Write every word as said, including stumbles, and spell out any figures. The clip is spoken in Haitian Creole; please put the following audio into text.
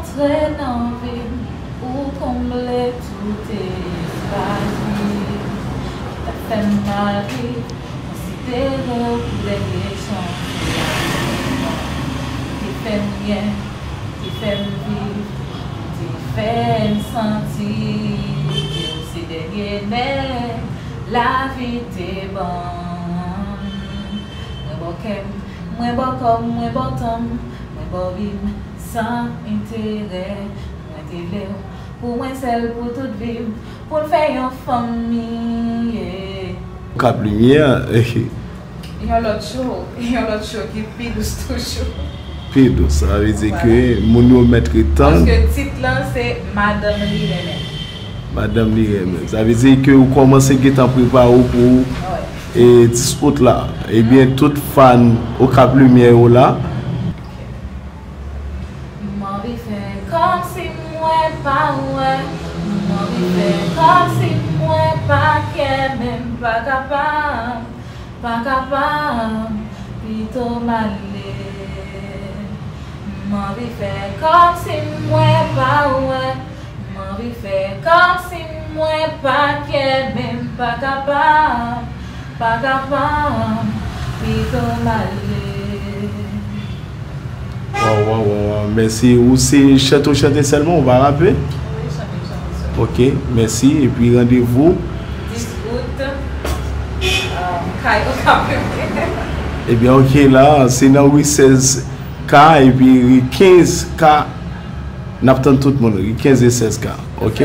Antre nan vi m, ou konble tout espas vide. Ou fè m mal viv, konsidere w pou dènye chans. Ou te fè m byen, ou te fè m viv, ou te fè m santi ke w se dènye nèg lavi te ban m. Mwen ba w kè m, mwen ba w kò m, mwen ba w tan m, mwen ba w vi m san enterè. Mwen te vle w pou mwen sèl, pou tout vi m, pou n fè yon fanmi. Yeah. Cap Lumière, yon lòt show, yon lòt show ki pi dous toujou. Pi dous, sa vle di ke moun yo mèt ret tann. Paske tit lan se Madanm li renmen. Madanm li renmen. Sa vle di ke ou kòmanse gentan prepare w pou e, dis out la. Ebyen, tout fan Okap Limyè yo la. M anvi fè kòmsi mwen pa wè. M anvi fè kòmsi mwen pa kè, men m pa kapab, pa kapab. Pito m ale. M anvi fè kòmsi mwen pa wè. M anvi fè kòmsi mwen pa kè, men m pa kapab, pa kapab. Pito m ale. Waw, waw, waw, waw. Mèsi. Ou se chante, ou chante sèlman, ou pa rape? Wi, chante, chante sèlman. Ok, mèsi. Epi randevou. Dis out, um, kay Okap Limyè. Ebyen, ok, la, se nan ri sèz K epi ri kenz K. N ap tann tout moun, ri kenz e sèz K. Ok?